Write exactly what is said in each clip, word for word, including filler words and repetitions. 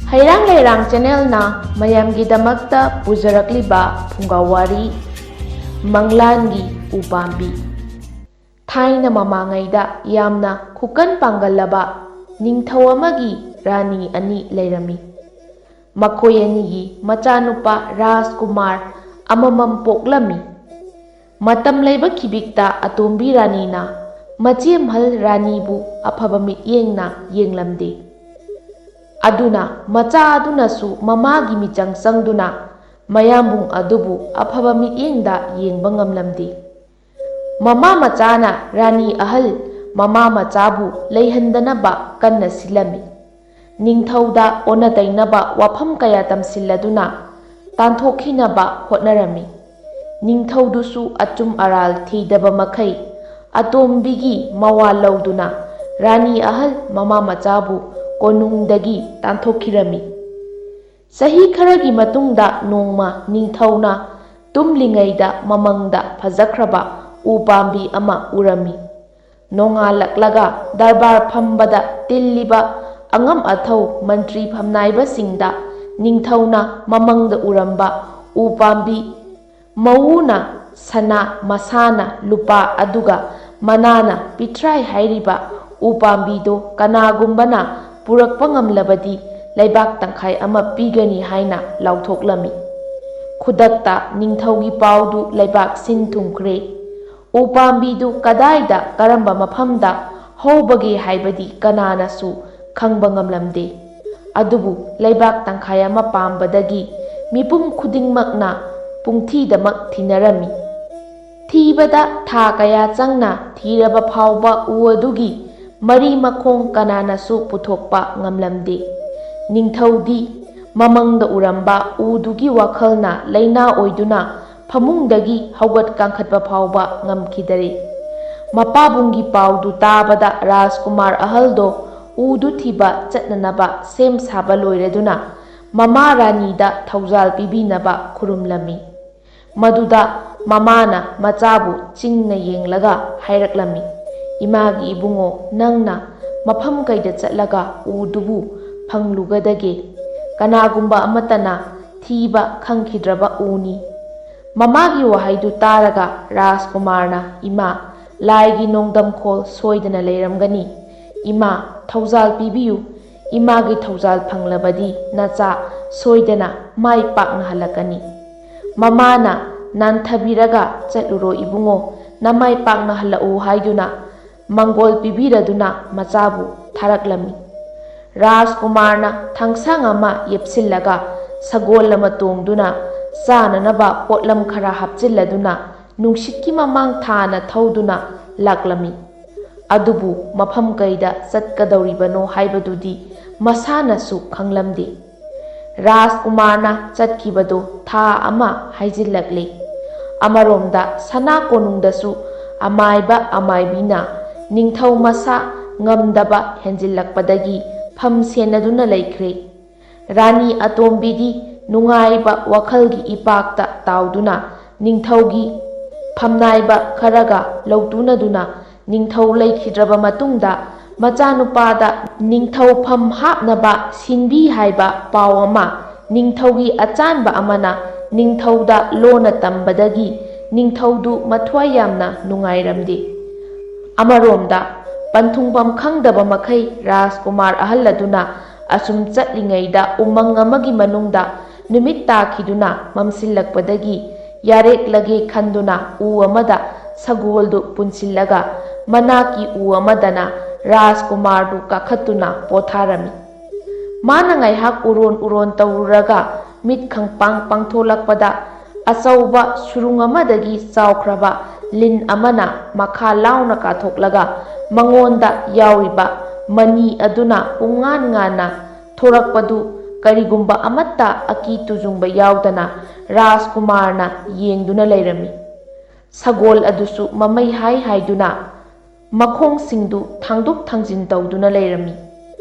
ꯍꯩꯔꯥꯡ ꯂꯩꯔꯥꯡ ꯆꯦꯅꯦꯜꯅ ꯃꯌꯥꯝꯒꯤꯗꯃꯛꯇ ꯄꯨꯖꯔꯛꯂꯤꯕ ꯐꯨꯡꯒꯥ ꯋꯥꯔꯤ, ꯃꯪꯂꯥꯟꯒꯤ ꯎꯄꯥꯝꯕꯤ꯫ ꯊꯥꯏꯅ ꯃꯃꯥꯡꯉꯩꯗ ꯌꯥꯝꯅ ꯈꯨꯀꯟ ꯄꯥꯡꯒꯜꯂꯕ ꯅꯤꯡꯊꯧ ꯑꯃꯒꯤ ꯔꯥꯅꯤ ꯑꯅꯤ ꯂꯩꯔꯝꯃꯤ꯫ ꯃꯈꯣꯏ ꯑꯅꯤꯒꯤ ꯃꯆꯥꯅꯨꯄꯥ ꯔꯥꯖꯀꯨꯃꯥꯔ ꯑꯃꯃꯝ ꯄꯣꯛꯂꯝꯃꯤ꯫ ꯃꯇꯝ ꯂꯩꯕ ꯈꯤꯕꯤꯛꯇ ꯑꯇꯣꯝꯕꯤ ꯔꯥꯅꯤꯅ ꯃꯆꯦꯝꯍꯜ ꯔꯥꯅꯤꯕꯨ ꯑꯐꯕ ꯃꯤꯠꯌꯦꯡꯅ ꯌꯦꯡꯂꯝꯗꯦ꯫ ꯑꯗꯨꯅ ꯃꯆꯥ ꯑꯗꯨꯅꯁꯨ ꯃꯃꯥꯒꯤ ꯃꯤꯆꯪ ꯆꯪꯗꯨꯅ ꯃꯌꯥꯝꯕꯨꯡ ꯑꯗꯨꯕꯨ ꯑꯐꯕ ꯃꯤꯠꯌꯦꯡꯗ ꯌꯦꯡꯕ ꯉꯝꯂꯝꯗꯦ꯫ ꯃꯃꯥ ꯃꯆꯥꯅ ꯔꯥꯅꯤ ꯑꯍꯜ ꯃꯃꯥ ꯃꯆꯥꯕꯨ ꯂꯩꯍꯟꯗꯅꯕ ꯀꯟꯅ ꯁꯤꯜꯂꯝꯃꯤ꯫ ꯅꯤꯡꯊꯧꯗ ꯑꯣꯟꯅ ꯇꯩꯅꯕ ꯋꯥꯐꯝ ꯀꯌꯥ ꯇꯝꯁꯤꯜꯂꯗꯨꯅ ꯇꯥꯟꯊꯣꯛꯈꯤꯅꯕ ꯍꯣꯠꯅꯔꯝꯃꯤ꯫ ꯅꯤꯡꯊꯧꯗꯨꯁꯨ ꯑꯆꯨꯝ ꯑꯔꯥꯜ ꯊꯤꯗꯕ ꯃꯈꯩ ꯑꯇꯣꯝꯕꯤꯒꯤ ꯃꯋꯥ ꯂꯧꯗꯨꯅ ꯔꯥꯅꯤ ꯑꯍꯜ ꯃꯃꯥ ꯃꯆꯥꯕꯨ ꯀꯣꯅꯨꯡꯗꯒꯤ ꯇꯥꯟꯊꯣꯛꯈꯤꯔꯝꯃꯤ꯫ ꯆꯍꯤ ꯈꯔꯒꯤ ꯃꯇꯨꯡꯗ ꯅꯣꯡꯃ ꯅꯤꯡꯊꯧꯅ ꯇꯨꯝꯂꯤꯉꯩꯗ ꯃꯃꯪꯗ ꯐꯖꯈ꯭ꯔꯕ ꯎ ꯄꯥꯝꯕꯤ ꯑꯃ ꯎꯔꯝꯃꯤ꯫ ꯅꯣꯡꯉꯥꯜꯂꯛꯂꯒ ꯗꯔꯕꯥꯔ ꯐꯝꯕꯗ ꯇꯤꯜꯂꯤꯕ ꯑꯉꯝ ꯑꯊꯧ ꯃꯟꯇ꯭ꯔꯤ ꯐꯝꯅꯥꯏꯕꯁꯤꯡꯗ ꯅꯤꯡꯊꯧꯅ ꯃꯃꯪꯗ ꯎꯔꯝꯕ ꯎ ꯄꯥꯝꯕꯤ ꯃꯎꯅ ꯁꯅꯥ, ꯃꯁꯥꯅ ꯂꯨꯄꯥ, ꯑꯗꯨꯒ ꯃꯅꯥꯅ ꯄꯤꯊ꯭ꯔꯥꯏ ꯍꯥꯏꯔꯤꯕ ꯎ ꯄꯥꯝꯕꯤꯗꯨ ꯀꯅꯥꯒꯨꯝꯕꯅ ꯄꯨꯔꯛꯄ ꯉꯝꯂꯕꯗꯤ ꯂꯩꯕꯥꯛ ꯇꯪꯈꯥꯏ ꯑꯃ ꯄꯤꯒꯅꯤ ꯍꯥꯏꯅ ꯂꯥꯎꯊꯣꯛꯂꯝꯃꯤ꯫ ꯈꯨꯗꯛꯇ ꯅꯤꯡꯊꯧꯒꯤ ꯄꯥꯎꯗꯨ ꯂꯩꯕꯥꯛ ꯁꯤꯟ ꯊꯨꯡꯈ꯭ꯔꯦ꯫ ꯎ ꯄꯥꯝꯕꯤꯗꯨ ꯀꯗꯥꯏꯗ, ꯀꯔꯝꯕ ꯃꯐꯝꯗ ꯍꯧꯕꯒꯦ ꯍꯥꯏꯕꯗꯤ ꯀꯅꯥꯅꯁꯨ ꯈꯪꯕ ꯉꯝꯂꯝꯗꯦ꯫ ꯑꯗꯨꯕꯨ ꯂꯩꯕꯥꯛ ꯇꯪꯈꯥꯏ ꯑꯃ ꯄꯥꯝꯕꯗꯒꯤ ꯃꯤꯄꯨꯝ ꯈꯨꯗꯤꯡꯃꯛꯅ ꯄꯨꯡꯊꯤꯗꯃꯛ ꯊꯤꯅꯔꯝꯃꯤ꯫ ꯊꯤꯕꯗ ꯊꯥ ꯀꯌꯥ ꯆꯪꯅ ꯊꯤꯔꯕ ꯐꯥꯎꯕ ꯎ ꯑꯗꯨꯒꯤ ꯃꯔꯤ ꯃꯈꯣꯡ ꯀꯅꯥꯅꯁꯨ ꯄꯨꯊꯣꯛꯄ ꯉꯝꯂꯝꯗꯦ꯫ ꯅꯤꯡꯊꯧꯗꯤ ꯃꯃꯪꯗ ꯎꯔꯝꯕ ꯎꯗꯨꯒꯤ ꯋꯥꯈꯜꯅ ꯂꯩꯅꯥ ꯑꯣꯏꯗꯨꯅ ꯐꯃꯨꯡꯗꯒꯤ ꯍꯧꯒꯠ ꯀꯥꯡꯈꯠꯄ ꯐꯥꯎꯕ ꯉꯝꯈꯤꯗꯔꯦ꯫ ꯃꯄꯥꯕꯨꯡꯒꯤ ꯄꯥꯎꯗꯨ ꯇꯥꯕꯗ ꯔꯥꯖꯀꯨꯃꯥꯔ ꯑꯍꯜꯗꯣ ꯎꯗꯨ ꯊꯤꯕ ꯆꯠꯅꯅꯕ ꯁꯦꯝ ꯁꯥꯕ ꯂꯣꯏꯔꯗꯨꯅ ꯃꯃꯥ ꯔꯥꯅꯤꯗ ꯊꯧꯖꯥꯜ ꯄꯤꯕꯤꯅꯕ ꯈꯨꯔꯨꯝꯂꯝꯃꯤ꯫ ꯃꯗꯨꯗ ꯃꯃꯥꯅ ꯃꯆꯥꯕꯨ ꯆꯤꯡꯅ ꯌꯦꯡꯂꯒ ꯍꯥꯏꯔꯛꯂꯝꯃꯤ, "ꯏꯃꯥꯒꯤ ꯏꯕꯨꯡꯉꯣ, ꯅꯪꯅ ꯃꯐꯝ ꯀꯩꯗ ꯆꯠꯂꯒ ꯎꯗꯨꯕꯨ ꯐꯪꯂꯨꯒꯗꯒꯦ?" ꯀꯅꯥꯒꯨꯝꯕ ꯑꯃꯠꯇꯅ ꯊꯤꯕ ꯈꯪꯈꯤꯗ꯭ꯔꯕ ꯎꯅꯤ꯫ ꯃꯃꯥꯒꯤ ꯋꯥꯍꯩꯗꯨ ꯇꯥꯔꯒ ꯔꯥꯖꯀꯨꯃꯥꯔꯅ, "ꯏꯃꯥ, ꯂꯥꯏꯒꯤ ꯅꯣꯡꯗꯝꯈꯣꯜ ꯁꯣꯏꯗꯅ ꯂꯩꯔꯝꯒꯅꯤ꯫ ꯏꯃꯥ, ꯊꯧꯖꯥꯜ ꯄꯤꯕꯤꯌꯨ꯫ ꯏꯃꯥꯒꯤ ꯊꯧꯖꯥꯜ ꯐꯪꯂꯕꯗꯤ ꯅꯆꯥ ꯁꯣꯏꯗꯅ ꯃꯥꯏ ꯄꯥꯛꯅ ꯍꯜꯂꯛꯀꯅꯤ꯫" ꯃꯃꯥꯅ, "ꯅꯥꯟꯊꯕꯤꯔꯒ ꯆꯠꯂꯨꯔꯣ ꯏꯕꯨꯡꯉꯣ, ꯅꯃꯥꯏ ꯄꯥꯛꯅ ꯍꯜꯂꯛꯎ" ꯍꯥꯏꯗꯨꯅ ꯃꯪꯒꯣꯜ ꯄꯤꯕꯤꯔꯗꯨꯅ ꯃꯆꯥꯕꯨ ꯊꯥꯔꯛꯂꯝꯃꯤ꯫ ꯔꯥꯖꯀꯨꯃꯥꯔꯅ ꯊꯥꯡꯁꯥꯡ ꯑꯃ ꯌꯦꯞꯁꯤꯜꯂꯒ ꯁꯒꯣꯜ ꯑꯃ ꯇꯣꯡꯗꯨꯅ ꯆꯥꯅꯅꯕ ꯄꯣꯠꯂꯝ ꯈꯔ ꯍꯥꯞꯆꯤꯜꯂꯗꯨꯅ ꯅꯨꯡꯁꯤꯠꯀꯤ ꯃꯃꯥꯡ ꯊꯥꯅ ꯊꯧꯗꯨꯅ ꯂꯥꯛꯂꯝꯃꯤ꯫ ꯑꯗꯨꯕꯨ ꯃꯐꯝ ꯀꯩꯗ ꯆꯠꯀꯗꯧꯔꯤꯕꯅꯣ ꯍꯥꯏꯕꯗꯨꯗꯤ ꯃꯁꯥꯅꯁꯨ ꯈꯪꯂꯝꯗꯦ꯫ ꯔꯥꯖꯀꯨꯃꯥꯔꯅ ꯆꯠꯈꯤꯕꯗꯨ ꯊꯥ ꯑꯃ ꯍꯥꯏꯖꯤꯜꯂꯛꯂꯦ꯫ ꯑꯃꯔꯣꯝꯗ ꯁꯅꯥ ꯀꯣꯅꯨꯡꯗꯁꯨ ꯑꯃꯥꯏꯕ ꯑꯃꯥꯏꯕꯤꯅ ꯅꯤꯡꯊꯧ ꯃꯁꯥ ꯉꯝꯗꯕ ꯍꯦꯟꯖꯤꯜꯂꯛꯄꯗꯒꯤ ꯐꯝ ꯁꯦꯟꯅꯗꯨꯅ ꯂꯩꯈ꯭ꯔꯦ꯫ ꯔꯥꯅꯤ ꯑꯇꯣꯝꯕꯤꯗꯤ ꯅꯨꯡꯉꯥꯏꯕ ꯋꯥꯈꯜꯒꯤ ꯏꯄꯥꯛꯇ ꯇꯥꯎꯗꯨꯅ ꯅꯤꯡꯊꯧꯒꯤ ꯐꯝꯅꯥꯏꯕ ꯈꯔꯒ ꯂꯧꯇꯨꯅꯗꯨꯅ ꯅꯤꯡꯊꯧ ꯂꯩꯈꯤꯗ꯭ꯔꯕ ꯃꯇꯨꯡꯗ ꯃꯆꯥꯅꯨꯄꯥꯗ ꯅꯤꯡꯊꯧ ꯐꯝ ꯍꯥꯞꯅꯕ ꯁꯤꯟꯕꯤ ꯍꯥꯏꯕ ꯄꯥꯎ ꯑꯃ ꯅꯤꯡꯊꯧꯒꯤ ꯑꯆꯥꯟꯕ ꯑꯃꯅ ꯅꯤꯡꯊꯧꯗ ꯂꯣꯟꯅ ꯇꯝꯕꯗꯒꯤ ꯅꯤꯡꯊꯧꯗꯨ ꯃꯊ꯭ꯋꯥꯏ ꯌꯥꯝꯅ ꯅꯨꯡꯉꯥꯏꯔꯝꯗꯦ꯫ ꯑꯃꯔꯣꯝꯗ ꯄꯟꯊꯨꯡꯐꯝ ꯈꯪꯗꯕ ꯃꯈꯩ ꯔꯥꯖꯀꯨꯃꯥꯔ ꯑꯍꯜ ꯑꯗꯨꯅ ꯑꯁꯨꯝ ꯆꯠꯂꯤꯉꯩꯗ ꯎꯃꯪ ꯑꯃꯒꯤ ꯃꯅꯨꯡꯗ ꯅꯨꯃꯤꯠ ꯇꯥꯈꯤꯗꯨꯅ ꯃꯝꯁꯤꯜꯂꯛꯄꯗꯒꯤ ꯌꯥꯔꯦꯛꯂꯒꯦ ꯈꯟꯗꯨꯅ ꯎ ꯑꯃꯗ ꯁꯒꯣꯜꯗꯨ ꯄꯨꯟꯁꯤꯜꯂꯒ ꯃꯅꯥꯛꯀꯤ ꯎ ꯑꯃꯗꯅ ꯔꯥꯖꯀꯨꯃꯥꯔꯗꯨ ꯀꯥꯈꯠꯇꯨꯅ ꯄꯣꯊꯥꯔꯝꯃꯤ꯫ ꯃꯥꯅ ꯉꯥꯏꯍꯥꯛ ꯎꯔꯣꯟ ꯎꯔꯣꯟ ꯇꯧꯔꯨꯔꯒ ꯃꯤꯠ ꯈꯪꯄꯥꯡ ꯄꯥꯡꯊꯣꯛꯂꯛꯄꯗ ꯑꯆꯧꯕ ꯁꯨꯔꯨꯡ ꯑꯃꯗꯒꯤ ꯆꯥꯎꯈ꯭ꯔꯕ ꯂꯤꯟ ꯑꯃꯅ ꯃꯈꯥ ꯂꯥꯎꯅ ꯀꯥꯊꯣꯛꯂꯒ ꯃꯉꯣꯟꯗ ꯌꯥꯎꯔꯤꯕ ꯃꯅꯤ ꯑꯗꯨꯅ ꯄꯨꯡꯉꯥꯟ ꯉꯥꯟꯅ ꯊꯣꯔꯛꯄꯗꯨ ꯀꯔꯤꯒꯨꯝꯕ ꯑꯃꯠꯇ ꯑꯀꯤ ꯇꯨꯖꯨꯡꯕ ꯌꯥꯎꯗꯅ ꯔꯥꯖꯀꯨꯃꯥꯔꯅ ꯌꯦꯡꯗꯨꯅ ꯂꯩꯔꯝꯃꯤ꯫ ꯁꯒꯣꯜ ꯑꯗꯨꯁꯨ ꯃꯃꯩ ꯍꯥꯏ ꯍꯥꯏꯗꯨꯅ ꯃꯈꯣꯡꯁꯤꯡꯗꯨ ꯊꯥꯡꯗꯣꯛ ꯊꯥꯡꯖꯤꯟ ꯇꯧꯗꯨꯅ ꯂꯩꯔꯝꯃꯤ꯫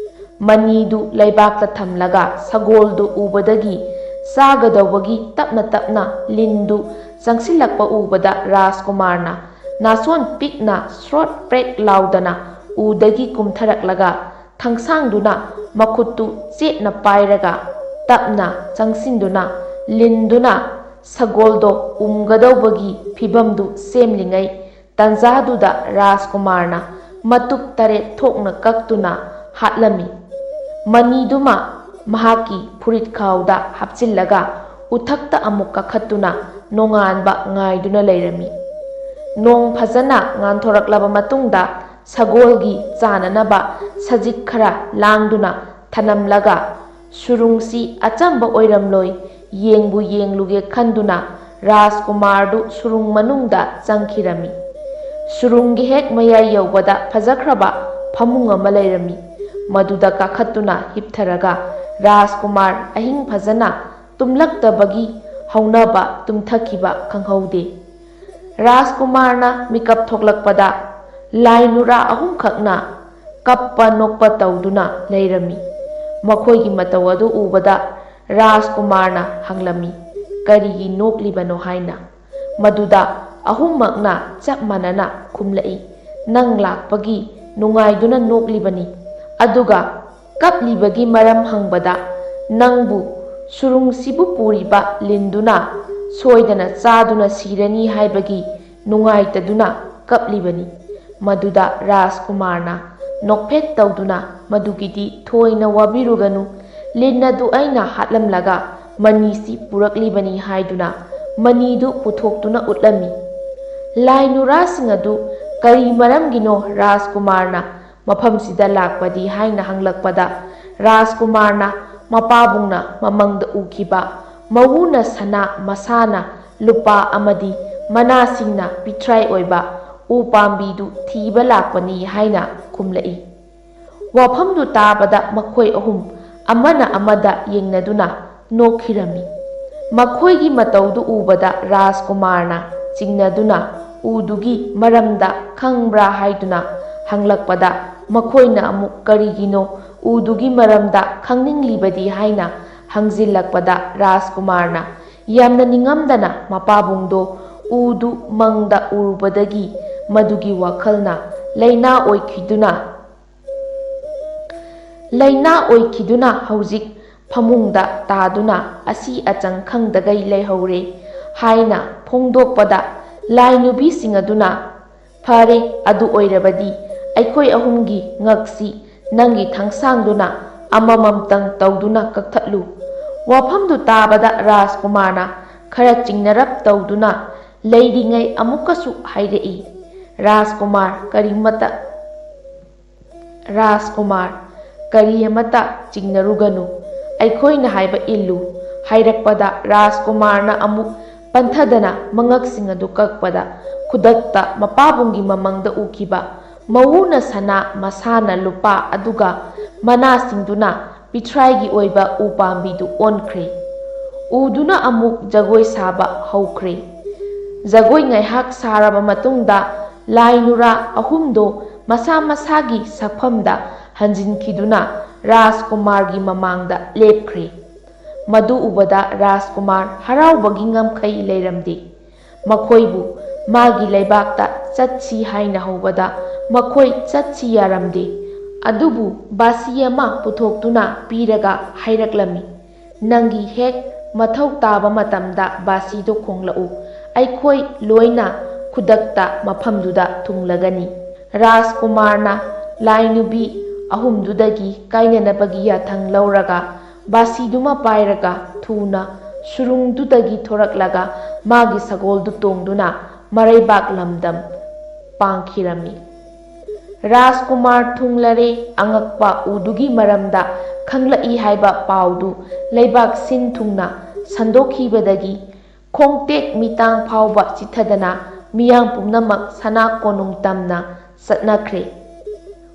ꯃꯅꯤꯗꯨ ꯂꯩꯕꯥꯛꯇ ꯊꯝꯂꯒ ꯁꯒꯣꯜꯗꯨ ꯎꯕꯗꯒꯤ ꯆꯥꯒꯗꯧꯕꯒꯤ ꯇꯞꯅ ꯇꯞꯅ ꯂꯤꯟꯗꯨ ꯆꯪꯁꯤꯜꯂꯛꯄ ꯎꯕꯗ ꯔꯥꯖꯀꯨꯃꯥꯔꯅ ꯅꯥꯁꯣꯟ ꯄꯤꯛꯅ ꯁ꯭ꯔꯣꯠ ꯄ꯭ꯔꯦꯛ ꯂꯥꯎꯗꯅ ꯎꯗꯒꯤ ꯀꯨꯝꯊꯔꯛꯂꯒ ꯊꯥꯡꯁꯥꯡꯗꯨꯅ ꯃꯈꯨꯠꯇꯨ ꯆꯦꯠꯅ ꯄꯥꯏꯔꯒ ꯇꯞꯅ ꯆꯪꯁꯤꯟꯗꯨꯅ ꯂꯤꯟꯗꯨꯅ ꯁꯒꯣꯜꯗꯣ ꯎꯝꯒꯗꯧꯕꯒꯤ ꯐꯤꯚꯝꯗꯨ ꯁꯦꯝꯂꯤꯉꯩ ꯇꯟꯖꯥꯗꯨꯗ ꯔꯥꯖꯀꯨꯃꯥꯔꯅ ꯃꯇꯨꯞ ꯇꯔꯦꯠ ꯊꯣꯛꯅ ꯀꯛꯇꯨꯅ ꯍꯥꯠꯂꯝꯃꯤ꯫ ꯃꯅꯤꯗꯨꯃ ꯃꯍꯥꯛꯀꯤ ꯐꯨꯔꯤꯠꯈꯥꯎꯗ ꯍꯥꯞꯆꯤꯜꯂꯒ ꯎꯊꯛꯇ ꯑꯃꯨꯛ ꯀꯥꯈꯠꯇꯨꯅ ꯅꯣꯡꯉꯥꯟꯕ ꯉꯥꯏꯗꯨꯅ ꯂꯩꯔꯝꯃꯤ꯫ ꯅꯣꯡ ꯐꯖꯅ ꯉꯥꯟꯊꯣꯔꯛꯂꯕ ꯃꯇꯨꯡꯗ ꯁꯒꯣꯜꯒꯤ ꯆꯥꯅꯅꯕ ꯁꯖꯤꯛ ꯈꯔ ꯂꯥꯡꯗꯨꯅ ꯊꯅꯝꯂꯒ ꯁꯨꯔꯨꯡꯁꯤ ꯑꯆꯝꯕ ꯑꯣꯏꯔꯝꯂꯣꯏ, ꯌꯦꯡꯕꯨ ꯌꯦꯡꯂꯨꯒꯦ ꯈꯟꯗꯨꯅ ꯔꯥꯖꯀꯨꯃꯥꯔꯗꯨ ꯁꯨꯔꯨꯡ ꯃꯅꯨꯡꯗ ꯆꯪꯈꯤꯔꯝꯃꯤ꯫ ꯁꯨꯔꯨꯡꯒꯤ ꯍꯦꯛ ꯃꯌꯥꯏ ꯌꯧꯕꯗ ꯐꯖꯈ꯭ꯔꯕ ꯐꯃꯨꯡ ꯑꯃ ꯂꯩꯔꯝꯃꯤ꯫ ꯃꯗꯨꯗ ꯀꯥꯈꯠꯇꯨꯅ ꯍꯤꯞꯊꯔꯒ ꯔꯥꯖꯀꯨꯃꯥꯔ ꯑꯍꯤꯡ ꯐꯖꯅ ꯇꯨꯝꯂꯛꯇꯕꯒꯤ ꯍꯧꯅꯕ ꯇꯨꯝꯊꯈꯤꯕ ꯈꯪꯍꯧꯗꯦ꯫ ꯔꯥꯖꯀꯨꯃꯥꯔꯅ ꯃꯤꯀꯞ ꯊꯣꯛꯂꯛꯄꯗ ꯂꯥꯏ ꯅꯨꯔꯥ ꯑꯍꯨꯝꯈꯛꯅ ꯀꯞꯄ ꯅꯣꯛꯄ ꯇꯧꯗꯨꯅ ꯂꯩꯔꯝꯃꯤ꯫ ꯃꯈꯣꯏꯒꯤ ꯃꯇꯧ ꯑꯗꯨ ꯎꯕꯗ ꯔꯥꯖꯀꯨꯃꯥꯔꯅ ꯍꯪꯂꯝꯃꯤ, "ꯀꯔꯤꯒꯤ ꯅꯣꯛꯂꯤꯕꯅꯣ?" ꯍꯥꯏꯅ꯫ ꯃꯗꯨꯗ ꯑꯍꯨꯝꯃꯛꯅ ꯆꯞ ꯃꯥꯟꯅꯅ ꯈꯨꯝꯂꯛꯏ, "ꯅꯪ ꯂꯥꯛꯄꯒꯤ ꯅꯨꯡꯉꯥꯏꯗꯨꯅ ꯅꯣꯛꯂꯤꯕꯅꯤ꯫ ꯑꯗꯨꯒ ꯀꯞꯂꯤꯕꯒꯤ ꯃꯔꯝ ꯍꯪꯕꯗ, ꯅꯪꯕꯨ ꯁꯨꯔꯨꯡꯁꯤꯕꯨ ꯄꯨꯔꯤꯕ ꯂꯤꯟꯗꯨꯅ ꯁꯣꯏꯗꯅ ꯆꯥꯗꯨꯅ ꯁꯤꯔꯅꯤ ꯍꯥꯏꯕꯒꯤ ꯅꯨꯡꯉꯥꯏꯇꯗꯨꯅ ꯀꯞꯂꯤꯕꯅꯤ꯫" ꯃꯗꯨꯗ ꯔꯥꯖꯀꯨꯃꯥꯔꯅ ꯅꯣꯛꯐꯦꯠ ꯇꯧꯗꯨꯅ, "ꯃꯗꯨꯒꯤꯗꯤ ꯊꯣꯏꯅ ꯋꯥꯕꯤꯔꯨꯒꯅꯨ, ꯂꯤꯟ ꯑꯗꯨ ꯑꯩꯅ ꯍꯥꯠꯂꯝꯂꯒ ꯃꯅꯤꯁꯤ ꯄꯨꯔꯛꯂꯤꯕꯅꯤ" ꯍꯥꯏꯗꯨꯅ ꯃꯅꯤꯗꯨ ꯄꯨꯊꯣꯛꯇꯨꯅ ꯎꯠꯂꯝꯃꯤ꯫ ꯂꯥꯏ ꯅꯨꯔꯥꯁꯤꯡ ꯑꯗꯨ ꯀꯔꯤ ꯃꯔꯝꯒꯤꯅꯣ ꯔꯥꯖꯀꯨꯃꯥꯔꯅ ꯃꯐꯝꯁꯤꯗ ꯂꯥꯛꯄꯗꯤ ꯍꯥꯏꯅ ꯍꯪꯂꯛꯄꯗ, ꯔꯥꯖꯀꯨꯃꯥꯔꯅ ꯃꯄꯥꯕꯨꯡꯅ ꯃꯃꯪꯗ ꯎꯈꯤꯕ ꯃꯋꯨꯅ ꯁꯅꯥ, ꯃꯁꯥꯅ ꯂꯨꯄꯥ ꯑꯃꯗꯤ ꯃꯅꯥꯁꯤꯡꯅ ꯄꯤꯊ꯭ꯔꯥꯏ ꯑꯣꯏꯕ ꯎ ꯄꯥꯝꯕꯤꯗꯨ ꯊꯤꯕ ꯂꯥꯛꯄꯅꯤ ꯍꯥꯏꯅ ꯈꯨꯝꯂꯛꯏ꯫ ꯋꯥꯐꯝꯗꯨ ꯇꯥꯕꯗ ꯃꯈꯣꯏ ꯑꯍꯨꯝ ꯑꯃꯅ ꯑꯃꯗ ꯌꯦꯡꯅꯗꯨꯅ ꯅꯣꯛꯈꯤꯔꯝꯃꯤ꯫ ꯃꯈꯣꯏꯒꯤ ꯃꯇꯧꯗꯨ ꯎꯕꯗ ꯔꯥꯖꯀꯨꯃꯥꯔꯅ ꯆꯤꯡꯅꯗꯨꯅ ꯎꯗꯨꯒꯤ ꯃꯔꯝꯗ ꯈꯪꯕ꯭ꯔꯥ ꯍꯥꯏꯗꯨꯅ ꯍꯪꯂꯛꯄꯗ, ꯃꯈꯣꯏꯅ ꯑꯃꯨꯛ ꯀꯔꯤꯒꯤꯅꯣ ꯎꯗꯨꯒꯤ ꯃꯔꯝꯗ ꯈꯪꯅꯤꯡꯂꯤꯕꯗꯤ ꯍꯥꯏꯅ ꯍꯪꯖꯤꯜꯂꯛꯄꯗ, ꯔꯥꯖꯀꯨꯃꯥꯔꯅ ꯌꯥꯝꯅ ꯅꯤꯡꯉꯝꯗꯅ ꯃꯄꯥꯕꯨꯡꯗꯣ ꯎꯗꯨ ꯃꯪꯗ ꯎꯔꯨꯕꯗꯒꯤ ꯃꯗꯨꯒꯤ ꯋꯥꯈꯜꯅ ꯂꯥꯏꯅꯥ ꯑꯣꯏꯈꯤꯗꯨꯅ, ꯂꯥꯏꯅꯥ ꯑꯣꯏꯈꯤꯗꯨꯅ ꯍꯧꯖꯤꯛ ꯐꯃꯨꯡꯗ ꯇꯥꯗꯨꯅ ꯑꯁꯤ ꯑꯆꯪ ꯈꯪꯗꯒꯩ ꯂꯩꯍꯧꯔꯦ ꯍꯥꯏꯅ ꯐꯣꯡꯗꯣꯛꯄꯗ, ꯂꯥꯏ ꯅꯨꯄꯤꯁꯤꯡ ꯑꯗꯨꯅ, "ꯐꯔꯦ, ꯑꯗꯨ ꯑꯣꯏꯔꯕꯗꯤ ꯑꯩꯈꯣꯏ ꯑꯍꯨꯝꯒꯤ ꯉꯛꯁꯤ ꯅꯪꯒꯤ ꯊꯥꯡꯁꯥꯡꯗꯨꯅ ꯑꯃꯃꯝꯇꯪ ꯇꯧꯗꯨꯅ ꯀꯛꯊꯠꯂꯨ"꯫ ꯋꯥꯐꯝꯗꯨ ꯇꯥꯕꯗ ꯔꯥꯖꯀꯨꯃꯥꯔꯅ ꯈꯔ ꯆꯤꯡꯅꯔꯞ ꯇꯧꯗꯨꯅ ꯂꯩꯔꯤꯉꯩ ꯑꯃꯨꯛꯀꯁꯨ ꯍꯥꯏꯔꯛꯏ, "ꯔꯥꯖꯀꯨꯃꯥꯔ, ꯀꯔꯤꯃꯇ ꯔꯥꯖꯀꯨꯃꯥꯔ, ꯀꯔꯤ ꯑꯃꯠꯇ ꯆꯤꯡꯅꯔꯨꯒꯅꯨ꯫ ꯑꯩꯈꯣꯏꯅ ꯍꯥꯏꯕ ꯏꯜꯂꯨ"꯫ ꯍꯥꯏꯔꯛꯄꯗ ꯔꯥꯖꯀꯨꯃꯥꯔꯅ ꯑꯃꯨꯛ ꯄꯟꯊꯗꯅ ꯃꯉꯛꯁꯤꯡ ꯑꯗꯨ ꯀꯛꯄꯗ, ꯈꯨꯗꯛꯇ ꯃꯄꯥꯕꯨꯡꯒꯤ ꯃꯃꯪꯗ ꯎꯈꯤꯕ ꯃꯎꯅ ꯁꯅꯥ, ꯃꯁꯥꯅ ꯂꯨꯄꯥ, ꯑꯗꯨꯒ ꯃꯅꯥꯁꯤꯡꯗꯨꯅ ꯄꯤꯊ꯭ꯔꯥꯏꯒꯤ ꯑꯣꯏꯕ ꯎ ꯄꯥꯝꯕꯤꯗꯨ ꯑꯣꯟꯈ꯭ꯔꯦ꯫ ꯎꯗꯨꯅ ꯑꯃꯨꯛ ꯖꯒꯣꯏ ꯁꯥꯕ ꯍꯧꯈ꯭ꯔꯦ꯫ ꯖꯒꯣꯏ ꯉꯥꯏꯍꯥꯛ ꯁꯥꯔꯕ ꯃꯇꯨꯡꯗ ꯂꯥꯏ ꯅꯨꯔꯥ ꯑꯍꯨꯝꯗꯣ ꯃꯁꯥ ꯃꯁꯥꯒꯤ ꯁꯛꯐꯝꯗ ꯍꯟꯖꯤꯟꯈꯤꯗꯨꯅ ꯔꯥꯖꯀꯨꯃꯥꯔꯒꯤ ꯃꯃꯥꯡꯗ ꯂꯦꯞꯈ꯭ꯔꯦ꯫ ꯃꯗꯨ ꯎꯕꯗ ꯔꯥꯖꯀꯨꯃꯥꯔ ꯍꯔꯥꯎꯕꯒꯤ ꯉꯝꯈꯩ ꯂꯩꯔꯝꯗꯦ꯫ ꯃꯈꯣꯏꯕꯨ ꯃꯥꯒꯤ ꯂꯩꯕꯥꯛꯇ ꯆꯠꯁꯤ ꯍꯥꯏꯅ ꯍꯧꯕꯗ ꯃꯈꯣꯏ ꯆꯠꯁꯤ ꯌꯥꯔꯝꯗꯦ꯫ ꯑꯗꯨꯕꯨ ꯕꯥꯁꯤ ꯑꯃ ꯄꯨꯊꯣꯛꯇꯨꯅ ꯄꯤꯔꯒ ꯍꯥꯏꯔꯛꯂꯝꯃꯤ, "ꯅꯪꯒꯤ ꯍꯦꯛ ꯃꯊꯧ ꯇꯥꯕ ꯃꯇꯝꯗ ꯕꯥꯁꯤꯗꯨ ꯈꯣꯡꯂꯛꯎ, ꯑꯩꯈꯣꯏ ꯂꯣꯏꯅ ꯈꯨꯗꯛꯇ ꯃꯐꯝꯗꯨꯗ ꯊꯨꯡꯂꯒꯅꯤ"꯫ ꯔꯥꯖꯀꯨꯃꯥꯔꯅ ꯂꯥꯏ ꯅꯨꯄꯤ ꯑꯍꯨꯝꯗꯨꯗꯒꯤ ꯀꯥꯏꯅꯅꯕꯒꯤ ꯌꯥꯊꯪ ꯂꯧꯔꯒ ꯕꯥꯁꯤꯗꯨꯃ ꯄꯥꯏꯔꯒ ꯊꯨꯅ ꯁꯨꯔꯨꯡꯗꯨꯗꯒꯤ ꯊꯣꯔꯛꯂꯒ ꯃꯥꯒꯤ ꯁꯒꯣꯜꯗꯨ ꯇꯣꯡꯗꯨꯅ ꯃꯔꯩꯕꯥꯛ ꯂꯝꯗꯝ ꯄꯥꯡꯈꯤꯔꯝꯃꯤ꯫ ꯔꯥꯖꯀꯨꯃꯥꯔ ꯊꯨꯡꯂꯔꯦ, ꯑꯉꯛꯄ ꯎꯗꯨꯒꯤ ꯃꯔꯝꯗ ꯈꯪꯂꯛꯏ ꯍꯥꯏꯕ ꯄꯥꯎꯗꯨ ꯂꯩꯕꯥꯛ ꯁꯤꯟ ꯊꯨꯡꯅ ꯁꯟꯗꯣꯛꯈꯤꯕꯗꯒꯤ ꯈꯣꯡꯇꯦꯛ ꯃꯤꯇꯥꯡ ꯐꯥꯎꯕ ꯆꯤꯊꯗꯅ ꯃꯤꯌꯥꯝ ꯄꯨꯝꯅꯃꯛ ꯁꯅꯥ ꯀꯣꯅꯨꯡ ꯇꯝꯅ ꯆꯠꯅꯈ꯭ꯔꯦ꯫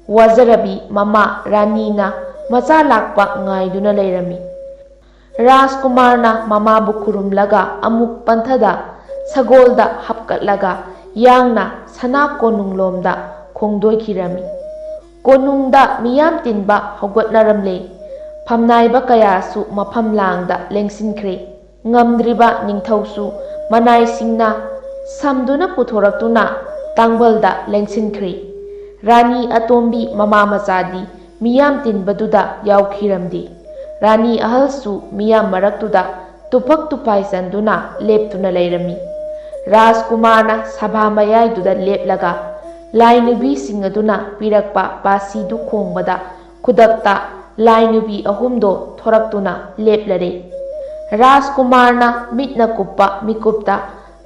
ꯋꯥꯖꯔꯕꯤ ꯃꯃꯥ ꯔꯥꯅꯤꯅ ꯃꯆꯥ ꯂꯥꯛꯄ ꯉꯥꯏꯗꯨꯅ ꯂꯩꯔꯝꯃꯤ꯫ ꯔꯥꯖꯀꯨꯃꯥꯔꯅ ꯃꯃꯥꯕꯨ ꯈꯨꯔꯨꯝꯂꯒ ꯑꯃꯨꯛ ꯄꯟꯊꯗ ꯁꯒꯣꯜꯗ ꯍꯥꯞꯀꯠꯂꯒ ꯌꯥꯡꯅ ꯁꯅꯥ ꯀꯣꯅꯨꯡꯂꯣꯝꯗ ꯈꯣꯡꯗꯣꯏꯈꯤꯔꯝꯃꯤ꯫ ꯀꯣꯅꯨꯡꯗ ꯃꯤꯌꯥꯝ ꯇꯤꯟꯕ ꯍꯧꯒꯠꯅꯔꯝꯂꯦ꯫ ꯐꯝꯅꯥꯏꯕ ꯀꯌꯥꯁꯨ ꯃꯐꯝ ꯂꯥꯡꯗ ꯂꯦꯡꯁꯤꯟꯈ꯭ꯔꯦ꯫ ꯉꯝꯗ꯭ꯔꯤꯕ ꯅꯤꯡꯊꯧꯁꯨ ꯃꯅꯥꯏꯁꯤꯡꯅ ꯁꯝꯗꯨꯅ ꯄꯨꯊꯣꯔꯛꯇꯨꯅ ꯇꯥꯡꯕꯜꯗ ꯂꯦꯡꯁꯤꯟꯈ꯭ꯔꯦ꯫ ꯔꯥꯅꯤ ꯑꯇꯣꯝꯕꯤ ꯃꯃꯥ ꯃꯆꯥꯗꯤ ꯃꯤꯌꯥꯝ ꯇꯤꯟꯕꯗꯨꯗ ꯌꯥꯎꯈꯤꯔꯝꯗꯦ꯫ ꯔꯥꯅꯤ ꯑꯍꯜꯁꯨ ꯃꯤꯌꯥꯝ ꯃꯔꯛꯇꯨꯗ ꯇꯨꯐꯛ ꯇꯨꯐꯥꯏ ꯆꯟꯗꯨꯅ ꯂꯦꯞꯇꯨꯅ ꯂꯩꯔꯝꯃꯤ꯫ ꯔꯥꯖꯀꯨꯃꯥꯔꯅ ꯁꯚꯥ ꯃꯌꯥꯏꯗꯨꯗ ꯂꯦꯞꯂꯒ ꯂꯥꯏꯅꯨꯕꯤꯁꯤꯡ ꯑꯗꯨꯅ ꯄꯤꯔꯛꯄ ꯄꯥꯁꯤꯗꯨ ꯈꯣꯡꯕꯗ ꯈꯨꯗꯛꯇ ꯂꯥꯏꯅꯨꯕꯤ ꯑꯍꯨꯝꯗꯣ ꯊꯣꯔꯛꯇꯨꯅ ꯂꯦꯞꯂꯔꯦ꯫ ꯔꯥꯖꯀꯨꯃꯥꯔꯅ ꯃꯤꯠꯅ ꯀꯨꯞꯄ ꯃꯤꯀꯨꯞꯇ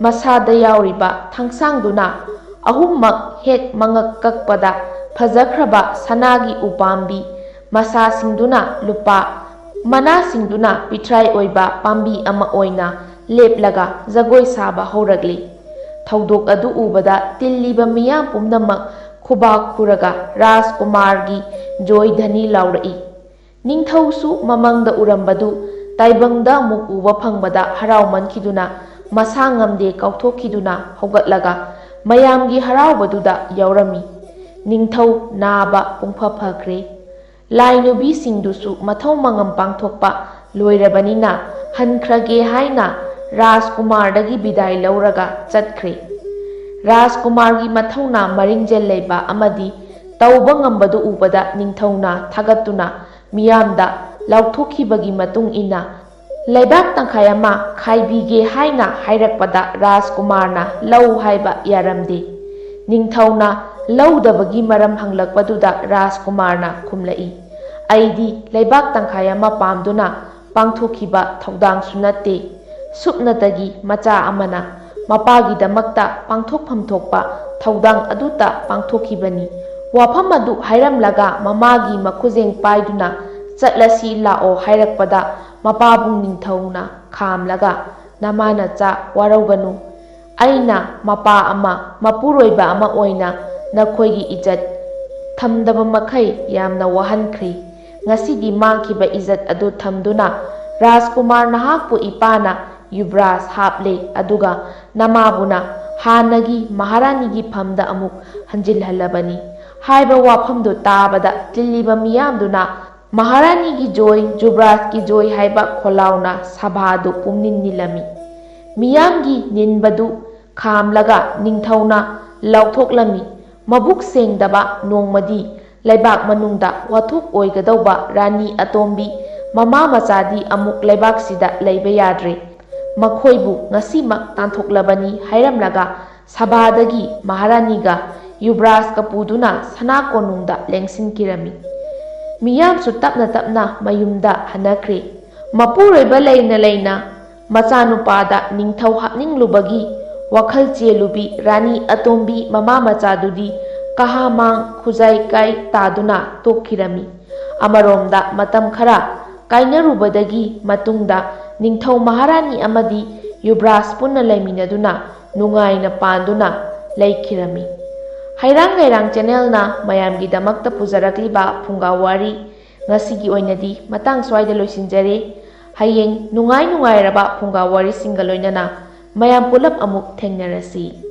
ꯃꯁꯥꯗ ꯌꯥꯎꯔꯤꯕ ꯊꯥꯡꯁꯥꯡꯗꯨꯅ ꯑꯍꯨꯝꯃꯛ ꯍꯦꯛ ꯃꯉꯛ ꯀꯛꯄꯗ ꯐꯖꯈ꯭ꯔꯕ ꯁꯅꯥꯒꯤ ꯎꯄꯥꯝꯕꯤ ꯃꯁꯥꯁꯤꯡꯗꯨꯅ ꯂꯨꯄꯥ ꯃꯅꯥꯁꯤꯡꯗꯨꯅ ꯄꯤꯊ꯭ꯔꯥꯏ ꯑꯣꯏꯕ ꯄꯥꯝꯕꯤ ꯑꯃ ꯑꯣꯏꯅ ꯂꯦꯞꯂꯒ ꯖꯒꯣꯏ ꯁꯥꯕ ꯍꯧꯔꯛꯂꯤ꯫ ꯊꯧꯗꯣꯛ ꯑꯗꯨ ꯎꯕꯗ ꯇꯤꯜꯂꯤꯕ ꯃꯤꯌꯥꯝ ꯄꯨꯝꯅꯃꯛ ꯈꯨꯕꯥꯛ ꯈꯨꯔꯒ ꯔꯥꯖꯀꯨꯃꯥꯔꯒꯤ ꯖꯣꯏ ꯙꯅꯤ ꯂꯥꯎꯔꯛꯏ꯫ ꯅꯤꯡꯊꯧꯁꯨ ꯃꯃꯪꯗ ꯎꯔꯝꯕꯗꯨ ꯇꯥꯏꯕꯪꯗ ꯑꯃꯨꯛ ꯎꯕ ꯐꯪꯕꯗ ꯍꯔꯥꯎꯃꯟꯈꯤꯗꯨꯅ ꯃꯁꯥ ꯉꯝꯗꯦ ꯀꯥꯎꯊꯣꯛꯈꯤꯗꯨꯅ ꯍꯧꯒꯠꯂꯒ ꯃꯌꯥꯝꯒꯤ ꯍꯔꯥꯎꯕꯗꯨꯗ ꯌꯥꯎꯔꯝꯃꯤ꯫ ꯅꯤꯡꯊꯧ ꯅꯥꯕ ꯄꯨꯡꯐ ꯐꯈ꯭ꯔꯦ꯫ ꯂꯥꯏꯅꯨꯕꯤꯁꯤꯡꯗꯨꯁꯨ ꯃꯊꯧ ꯃꯉꯝ ꯄꯥꯡꯊꯣꯛꯄ ꯂꯣꯏꯔꯕꯅꯤꯅ ꯍꯟꯈ꯭ꯔꯒꯦ ꯍꯥꯏꯅ ꯔꯥꯖꯀꯨꯃꯥꯔꯗꯒꯤ ꯕꯤꯗꯥꯏ ꯂꯧꯔꯒ ꯆꯠꯈ꯭ꯔꯦ꯫ ꯔꯥꯖꯀꯨꯃꯥꯔꯒꯤ ꯃꯊꯧꯅꯥ ꯃꯔꯤꯡꯖꯦꯜ ꯂꯩꯕ ꯑꯃꯗꯤ ꯇꯧꯕ ꯉꯝꯕꯗꯨ ꯎꯕꯗ ꯅꯤꯡꯊꯧꯅ ꯊꯥꯒꯠꯇꯨꯅ ꯃꯤꯌꯥꯝꯗ ꯂꯥꯎꯊꯣꯛꯈꯤꯕꯒꯤ ꯃꯇꯨꯡ ꯏꯟꯅ ꯂꯩꯕꯥꯛ ꯇꯪꯈꯥꯏ ꯑꯃ ꯈꯥꯏꯕꯤꯒꯦ ꯍꯥꯏꯅ ꯍꯥꯏꯔꯛꯄꯗ ꯔꯥꯖꯀꯨꯃꯥꯔꯅ ꯂꯧ ꯍꯥꯏꯕ ꯌꯥꯔꯝꯗꯦ꯫ ꯅꯤꯡꯊꯧꯅ ꯂꯧꯗꯕꯒꯤ ꯃꯔꯝ ꯍꯪꯂꯛꯄꯗꯨꯗ ꯔꯥꯖꯀꯨꯃꯥꯔꯅ ꯈꯨꯝꯂꯛꯏ, "ꯑꯩꯗꯤ ꯂꯩꯕꯥꯛ ꯇꯪꯈꯥꯏ ꯑꯃ ꯄꯥꯝꯗꯨꯅ ꯄꯥꯡꯊꯣꯛꯈꯤꯕ ꯊꯧꯗꯥꯡꯁꯨ ꯅꯠꯇꯦ꯫ ꯁꯨꯞꯅꯇꯒꯤ ꯃꯆꯥ ꯑꯃꯅ ꯃꯄꯥꯒꯤꯗꯃꯛꯇ ꯄꯥꯡꯊꯣꯛꯐꯝ ꯊꯣꯛꯄ ꯊꯧꯗꯥꯡ ꯑꯗꯨꯇ ꯄꯥꯡꯊꯣꯛꯈꯤꯕꯅꯤ꯫" ꯋꯥꯐꯝ ꯑꯗꯨ ꯍꯥꯏꯔꯝꯂꯒ ꯃꯃꯥꯒꯤ ꯃꯈꯨꯖꯦꯡ ꯄꯥꯏꯗꯨꯅ "ꯆꯠꯂꯁꯤ ꯂꯥꯛꯑꯣ" ꯍꯥꯏꯔꯛꯄꯗ ꯃꯄꯥꯕꯨꯡ ꯅꯤꯡꯊꯧꯅ ꯈꯥꯝꯂꯒ, "ꯅꯃꯥ ꯅꯆꯥ ꯋꯥꯔꯧꯒꯅꯨ꯫ ꯑꯩꯅ ꯃꯄꯥ ꯑꯃ, ꯃꯄꯨꯔꯣꯏꯕ ꯑꯃ ꯑꯣꯏꯅ ꯅꯈꯣꯏꯒꯤ ꯏꯖꯠ ꯊꯝꯗꯕ ꯃꯈꯩ ꯌꯥꯝꯅ ꯋꯥꯍꯟꯈ꯭ꯔꯦ꯫ ꯉꯁꯤꯗꯤ ꯃꯥꯡꯈꯤꯕ ꯏꯖꯠ ꯑꯗꯨ ꯊꯝꯗꯨꯅ ꯔꯥꯖꯀꯨꯃꯥꯔ ꯅꯍꯥꯛꯄꯨ ꯏꯄꯥꯅ ꯌꯨꯕ꯭ꯔꯥꯖ ꯍꯥꯞꯂꯦ, ꯑꯗꯨꯒ ꯅꯃꯥꯕꯨꯅ ꯍꯥꯟꯅꯒꯤ ꯃꯍꯥꯔꯥꯅꯤꯒꯤ ꯐꯝꯗ ꯑꯃꯨꯛ ꯍꯟꯖꯤꯜꯍꯜꯂꯕꯅꯤ" ꯍꯥꯏꯕ ꯋꯥꯐꯝꯗꯨ ꯇꯥꯕꯗ ꯇꯤꯜꯂꯤꯕ ꯃꯤꯌꯥꯝꯗꯨꯅ "ꯃꯍꯥꯔꯥꯅꯤꯒꯤ ꯖꯣꯏ, ꯖꯨꯕ꯭ꯔꯥꯖꯀꯤ ꯖꯣꯏ" ꯍꯥꯏꯕ ꯈꯣꯜꯂꯥꯎꯅ ꯁꯚꯥꯗꯨ ꯄꯨꯝꯅꯤꯟ ꯅꯤꯜꯂꯝꯃꯤ꯫ ꯃꯤꯌꯥꯝꯒꯤ ꯅꯤꯟꯕꯗꯨ ꯈꯥꯝꯂꯒ ꯅꯤꯡꯊꯧꯅ ꯂꯥꯎꯊꯣꯛꯂꯝꯃꯤ, "ꯃꯕꯨꯛ ꯁꯦꯡꯗꯕ ꯅꯣꯡꯃꯗꯤ ꯂꯩꯕꯥꯛ ꯃꯅꯨꯡꯗ ꯋꯥꯊꯣꯛ ꯑꯣꯏꯒꯗꯧꯕ ꯔꯥꯅꯤ ꯑꯇꯣꯝꯕꯤ ꯃꯃꯥ ꯃꯆꯥꯗꯤ ꯑꯃꯨꯛ ꯂꯩꯕꯥꯛꯁꯤꯗ ꯂꯩꯕ ꯌꯥꯗ꯭ꯔꯦ꯫ ꯃꯈꯣꯏꯕꯨ ꯉꯁꯤꯃꯛ ꯇꯥꯟꯊꯣꯛꯂꯕꯅꯤ ꯍꯥꯏꯔꯝꯂꯒ ꯁꯚꯥꯗꯒꯤ ꯃꯍꯥꯔꯥꯅꯤꯒ ꯌꯨꯕ꯭ꯔꯥꯖꯀ ꯄꯨꯗꯨꯅ ꯁꯅꯥ ꯀꯣꯅꯨꯡꯗ ꯂꯦꯡꯁꯤꯟꯈꯤꯔꯝꯃꯤ꯫ ꯃꯤꯌꯥꯝꯁꯨ ꯇꯞꯅ ꯇꯞꯅ ꯃꯌꯨꯝꯗ ꯍꯟꯅꯈ꯭ꯔꯦ꯫ ꯃꯄꯨꯔꯣꯏꯕ ꯂꯩꯅ ꯂꯩꯅ ꯃꯆꯥꯅꯨꯄꯥꯗ ꯅꯤꯡꯊꯧ ꯍꯥꯞꯅꯤꯡꯂꯨꯕꯒꯤ ꯋꯥꯈꯜ ꯆꯦꯜꯂꯨꯕꯤ ꯔꯥꯅꯤ ꯑꯇꯣꯝꯕꯤ ꯃꯃꯥ ꯃꯆꯥꯗꯨꯗꯤ ꯀꯍꯥꯃꯥꯡ ꯈꯨꯖꯥꯏ ꯀꯥꯏ ꯇꯥꯗꯨꯅ ꯇꯣꯛꯈꯤꯔꯝꯃꯤ꯫ ꯑꯃꯔꯣꯝꯗ ꯃꯇꯝ ꯈꯔ ꯀꯥꯏꯅꯔꯨꯕꯗꯒꯤ ꯃꯇꯨꯡꯗ ꯅꯤꯡꯊꯧ ꯃꯍꯥꯔꯥꯅꯤ ꯑꯃꯗꯤ ꯌꯨꯕ꯭ꯔꯥꯖ ꯄꯨꯟꯅ ꯂꯩꯃꯤꯟꯅꯗꯨꯅ ꯅꯨꯡꯉꯥꯏꯅ ꯄꯥꯟꯗꯨꯅ ꯂꯩꯈꯤꯔꯝꯃꯤ꯫ ꯍꯩꯔꯥꯡ ꯂꯩꯔꯥꯡ ꯆꯦꯅꯦꯜꯅ ꯃꯌꯥꯝꯒꯤꯗꯃꯛꯇ ꯄꯨꯖꯔꯛꯂꯤꯕ ꯐꯨꯡꯒꯥ ꯋꯥꯔꯤ ꯉꯁꯤꯒꯤ ꯑꯣꯏꯅꯗꯤ ꯃꯇꯥꯡ ꯁ꯭ꯋꯥꯏꯗ ꯂꯣꯏꯁꯤꯟꯖꯔꯦ꯫ ꯍꯌꯦꯡ ꯅꯨꯡꯉꯥꯏ ꯅꯨꯡꯉꯥꯏꯔꯕ ꯐꯨꯡꯒꯥ ꯋꯥꯔꯤꯁꯤꯡꯒ ꯂꯣꯏꯅꯅ ꯃꯌꯥꯝ ꯄꯨꯂꯞ ꯑꯃꯨꯛ ꯊꯦꯡꯅꯔꯁꯤ꯫